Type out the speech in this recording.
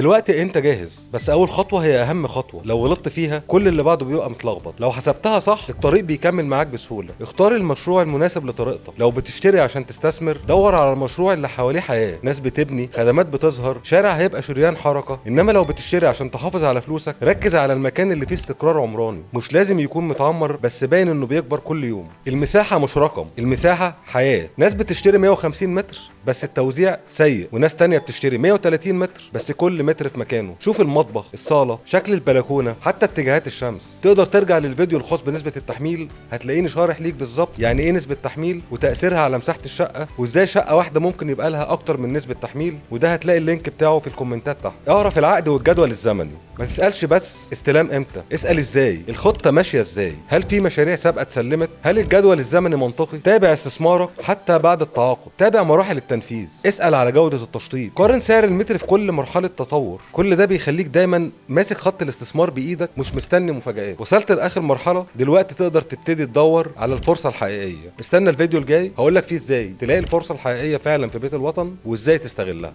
دلوقتي انت جاهز، بس اول خطوة هي اهم خطوة، لو غلطت فيها كل اللي بعده بيبقى متلخبط. لو حسبتها صح الطريق بيكمل معاك بسهولة. اختار المشروع المناسب لطريقتك. لو بتشتري عشان تستثمر دور على المشروع اللي حواليه حياة، ناس بتبني، خدمات بتظهر، شارع هيبقى شريان حركة. انما لو بتشتري عشان تحافظ على فلوسك ركز على المكان اللي فيه استقرار عمراني، مش لازم يكون متعمر بس باين انه بيكبر كل يوم. المساحة مش رقم، المساحة حياة. ناس بتشتري 150 متر بس التوزيع سيء، وناس تانية بتشتري 130 متر بس كل متر في مكانه. شوف المطبخ، الصالة، شكل البلكونة، حتى اتجاهات الشمس. تقدر ترجع للفيديو الخاص بنسبة التحميل، هتلاقيني شارح ليك بالظبط يعني ايه نسبة تحميل وتأثيرها على مساحة الشقة، وازاي شقة واحدة ممكن يبقى لها اكتر من نسبة تحميل، وده هتلاقي ال link بتاعه في الكومنتات تحت. اعرف العقد والجدول الزمني، ما تسألش بس استلام امتى، اسأل ازاي، الخطة ماشية ازاي، هل في مشاريع سابقة اتسلمت، هل الجدول الزمني منطقي. تابع استثمارك حتى بعد التعاقد، تابع مراحل التنفيذ، اسأل على جودة التشطيب، قارن سعر المتر في كل مرحلة تطور. كل ده بيخليك دايما ماسك خط الاستثمار بايدك، مش مستني مفاجآت. وصلت لاخر مرحلة، دلوقتي تقدر تبتدي تدور على الفرصة الحقيقية. استنى الفيديو الجاي هقولك فيه ازاي تلاقي الفرصة الحقيقية فعلا في بيت الوطن وازاي تستغلها.